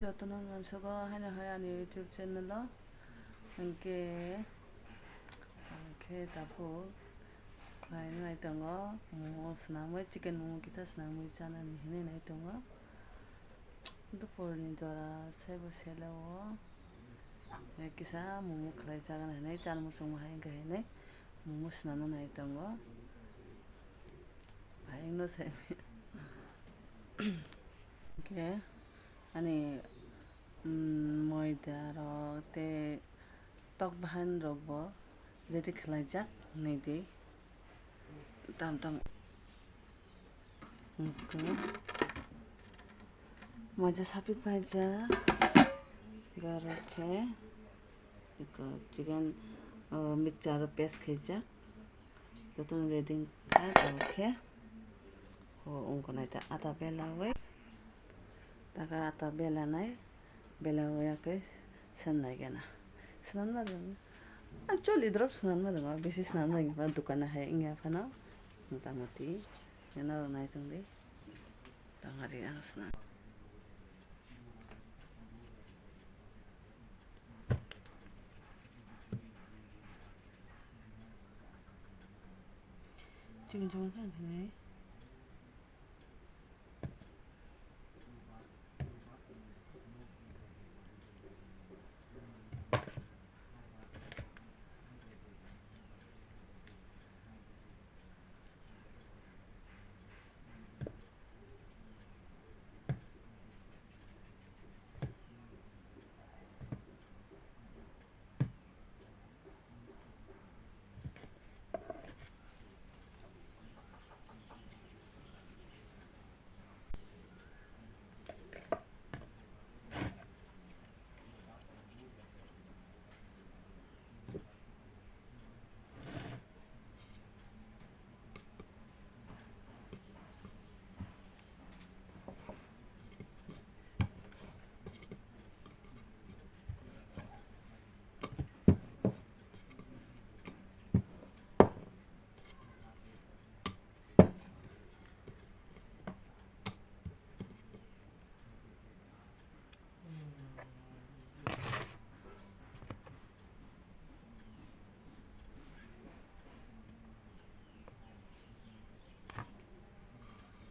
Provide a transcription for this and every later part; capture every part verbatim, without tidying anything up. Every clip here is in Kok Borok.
Jotono mansugo haino hai ani YouTube channel o. Hwnkhe, hwnkhe tabuk khlainai tongo, momo swnamwi, chicken momo kisa swnamwi chanani hinwi nai tongo. Duporni jora sebo sele o, eh, kisa momo khlai chagana hinwi, chal muchungma hai wngkha hinwi momo swnamna nai tongo. Ayungno sai. Hwnkhe ani, mm, moida rok tei tok bahan rok bo ready khlaijak nai di. Tam tam. Hwnkhe moida sapik paijak. Garo khe eko chicken, uh, mixture paste khaijak. Jotono ready wngkha, tabuk khe. Ho, wngkha nai ta, ata belawi. Taka ata belanai, belawi ya khe swnamnai gana. Swnamna rwng. Actually, drop swnamna rwng, bisi swnamna rwng phano, dukan hai wngya phano. Mota moti, yana rw nai tong di. Tangari ang swnam. Chikon chikon khe wngkha nai.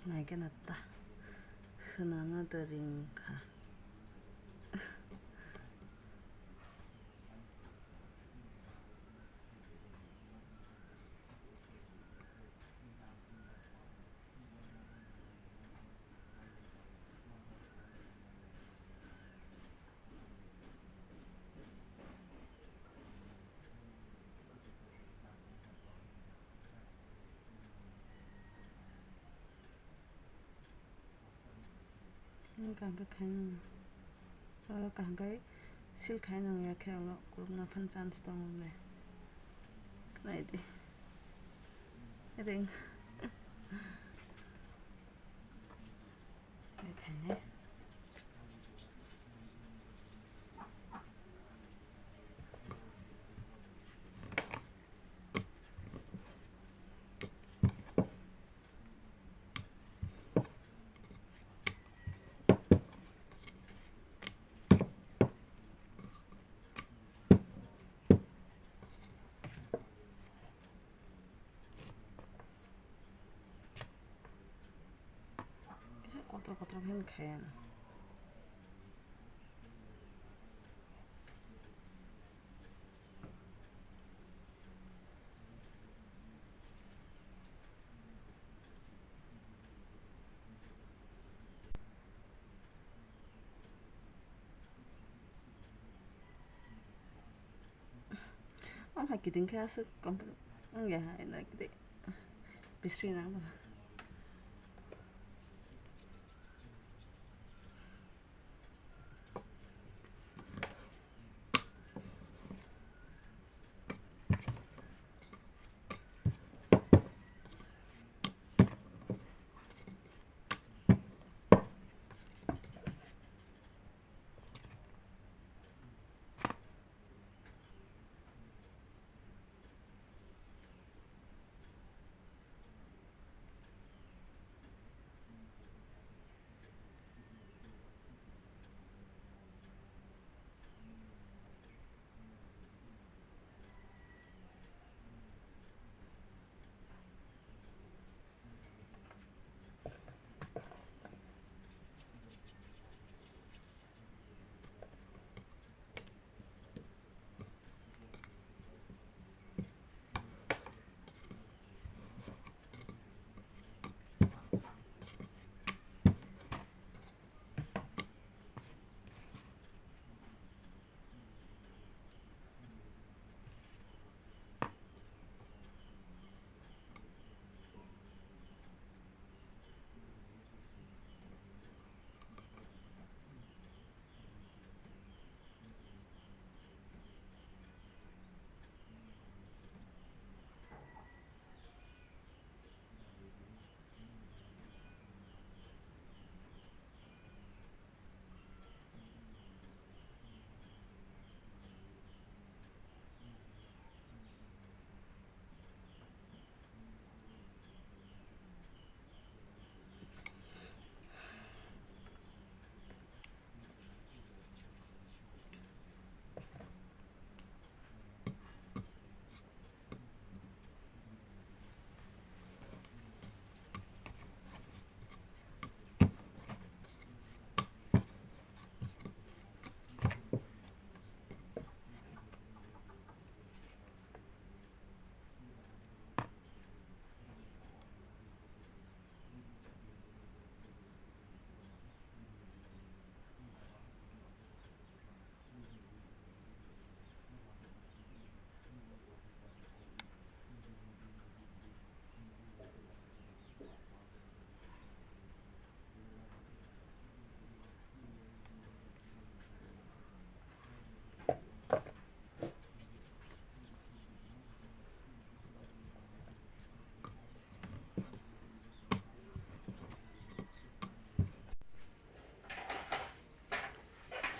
Naikhe na ta swnamna da ringkha. Ang kaham khe khainw. Oro kaham khe seal khainw ya khe ulo kurupna phan chance tongo le. Khnai di. Ring. Khainai. Kisa kotor kotor khe khaya na. Ang hai kiting khe aswk complete wngya hai na kiting bisri nang.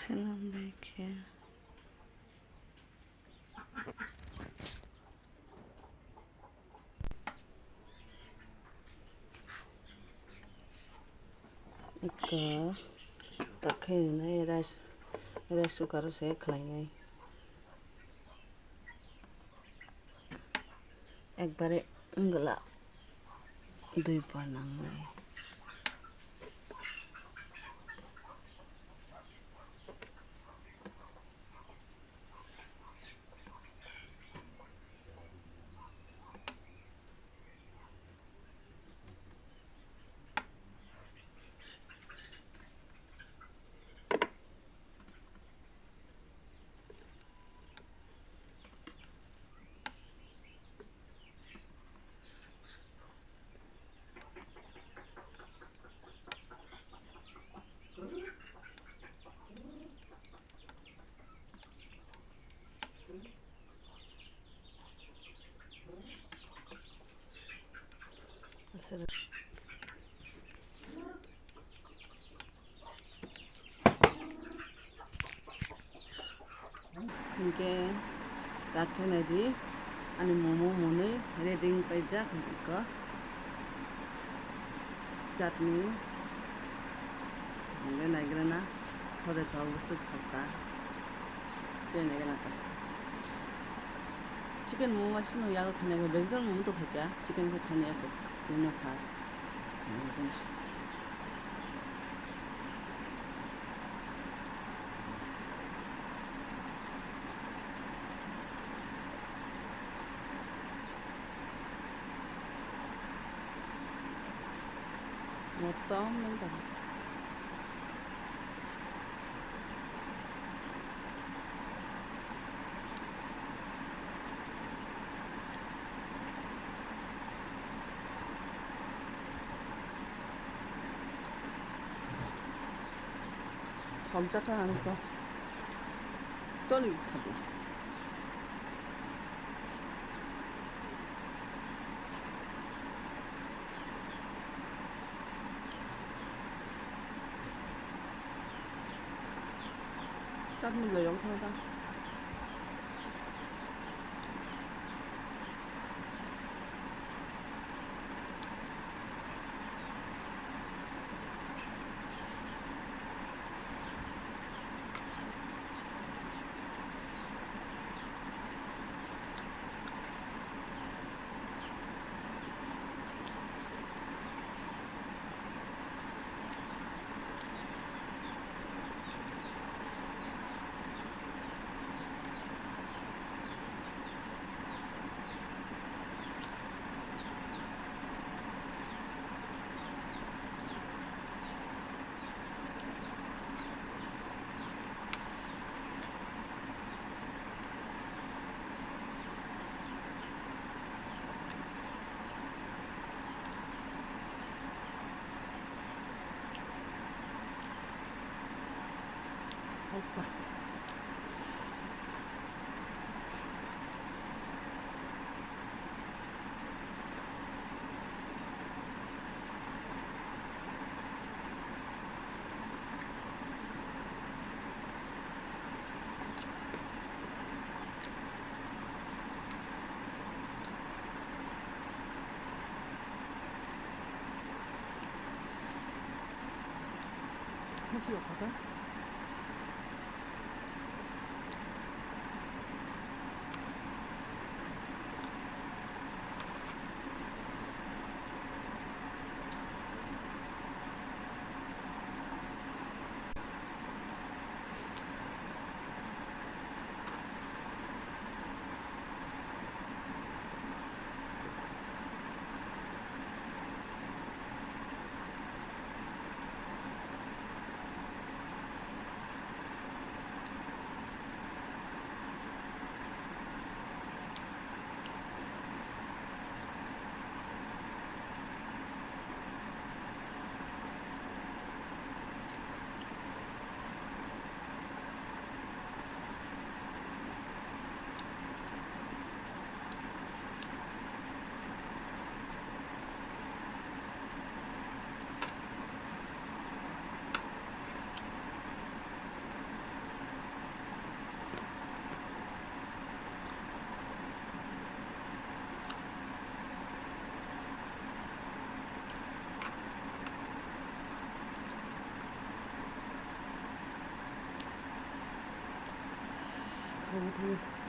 Selam bai khe. Iko tak khe nai rice, rice cooker o se khlainai. Ekbare wngla dui par nangnai. Hinkhe tak khe nai di, ani momo mwnwi ready wng paijak iko chutney. Hinkhe naigrana hodai thok bwswk thok kha. Chini gana ta. Chicken momo maisu no yago thani ko, vegetable momo to khaika, chicken ko thani ko, no khas. Motom nang ta. Thok jata ang to. Choli khabu. Chat mui loyong thang ta. Hoppa. Thangwi thangwi.